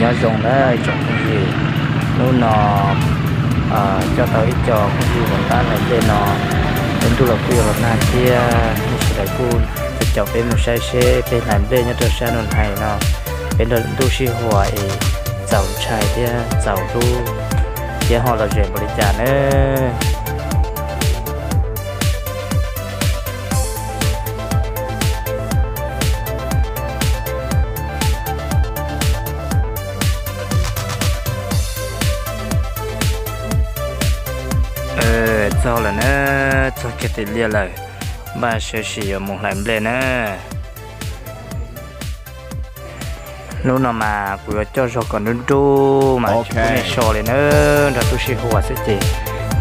Nyob zoo na ib tsoom phooj ywg, hnub no coj tau ib co phooj ywg los pab hlais nplej no, peb ntuj los kuj yuav los nag thiab, nej sawv daws kuj caum peb mus saib seb peb hlais nplej nyob rau sab Nus Hais no, peb nrog ntuj sib huam es txaus ntshai thiab txaus hlub thiab ho lom zem npaum li cas na. Txog lawm na, txog kiag tim liaj lawm, npaj sawv sim yuav mus hlais nplej na. Hnub no mas kuv yuav coj zog kom nruj nruj mas tsis pub nej so li na, nrog ntuj sib huam xwb ces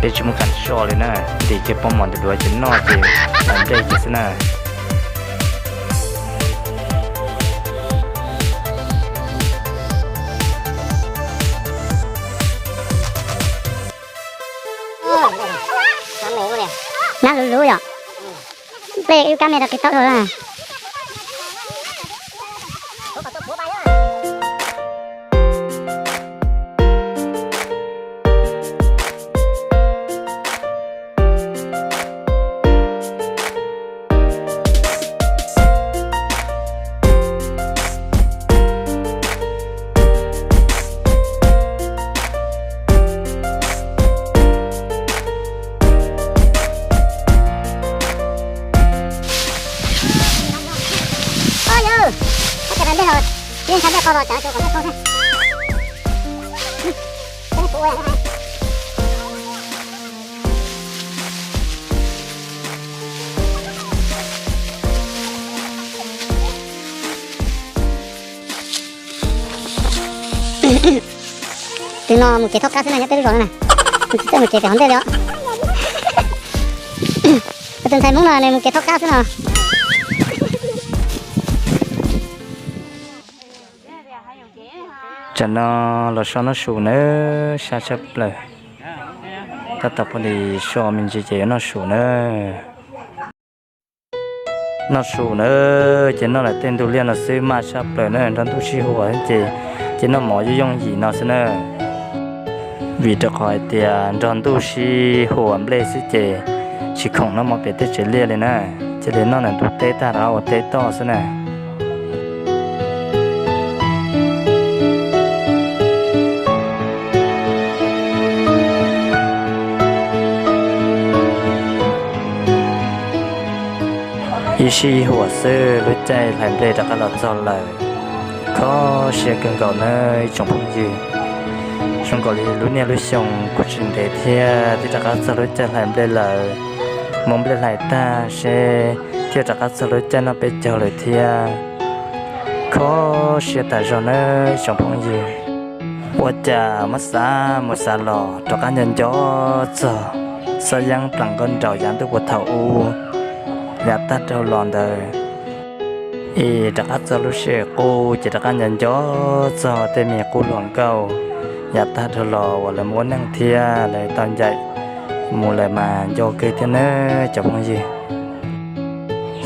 peb tsis muaj kam so li na, ntim kiag pob mov ntim duav ces noj ces hlais nplej kiag xwb na. Nab luv luv yom. Nplej wb kab me rau qis taub dhau na. Tus no mus kev thaub qab xwb na, nyob peb lub zos no na. Nws tsis txawj mus kev pem hauv ntej li os. Tus ntxhais Hmoob no nws mus kev thaub qab xwb no. Tsam no los so noj su nawb, sab tshaj plaws. Tab tom phooj ywg so me ntsis ces yuav noj su nawb. Noj su nawb, ces noj lawm tej ntug liaj no xwb maj tshaj plaws na, nrog ntuj sib huam ces, ces noj mov yooj yooj yim no xwb na. Vim rau qhov hais tias nrog ntuj sib huam nplej xwb ces tsis khoom noj mov pem tej tsev liaj li na, cia li noj ntawm ntug teb tag rov qab ua teb toj xwb na. Ib sij huam xwb lub caij hlais nplej rov qab los txog lawm. Kho siab kawg nkaus nawb ib tsoom phooj ywg. Zoo nkaus li lub niaj lub xyoo kuj tsis ntev thiab twb rov qab txog lub caij hlais nplej lawm. Mus nplej hlais tag seb thiaj rov qab txog lub caij noj peb caug lawm thiab. Kho siab tas zog nawb ib tsoom phooj ywg. Ua cas muab xav mus xav los rov qab nco nco txog Xab Yeeb plam nkauj nraug yav ntuj puag thaum ub, yav tag dhau los ntawd. Es rov qab txog lub sij hawm qub ces rov qab nco nco txog tej me qub hluas nkauj yav tag dhau los uas lawv mus ua neej thiab lawv tau ncaim mus lawm mas nco kawg thiab nawb cov phooj ywg.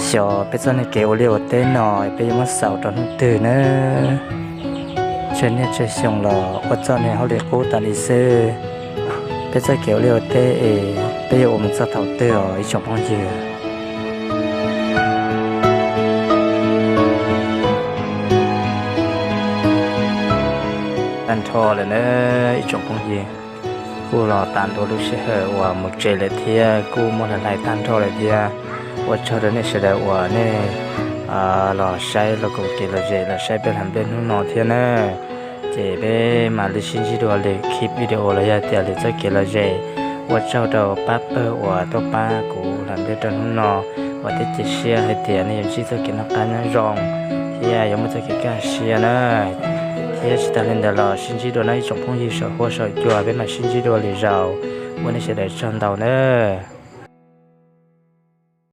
Xyov peb txoj niag kev ua liaj ua teb no peb yuav muab xaus rau hnub twg nawb. Tsawg niaj tsawg xyoo los ua txoj niag hauj lwm qub tas li xwb. Peb txoj kev ua liaj ua teb es peb yuav ua mus txog thaum twg os ib tsoom phooj ywg? Tag nrho lawm na ib tsoom phooj ywg, kuj los tas ntua lub sij hawm uas mus tsev lawm thiab kuj muab hlais hlais tag nrho lawm thiab. Ua tsaug rau nej sawv daws uas nej los saib los koom kev lom zem los saib peb hlais nplej hnub no thiab na. Ces peb mam li sib ntsib dua lwm clip video los yog tias lwm txoj kev lom zem. Ua tsaug rau pab pawg uas tuaj pab kuv hlais nplej rau hnub no, uas thiab cia siab hais tias nej yuav ntsib txoj kev noj qab nyob zoo thiab yuav muaj txoj kev kaj siab na. Thiab tsis tas li ntawd los sib ntsib dua na ib tsoom phooj ywg saum huab saum cua, peb mam sib ntsib dua lwm zaus. Ua nej sawv daws tsaug ntau nawb.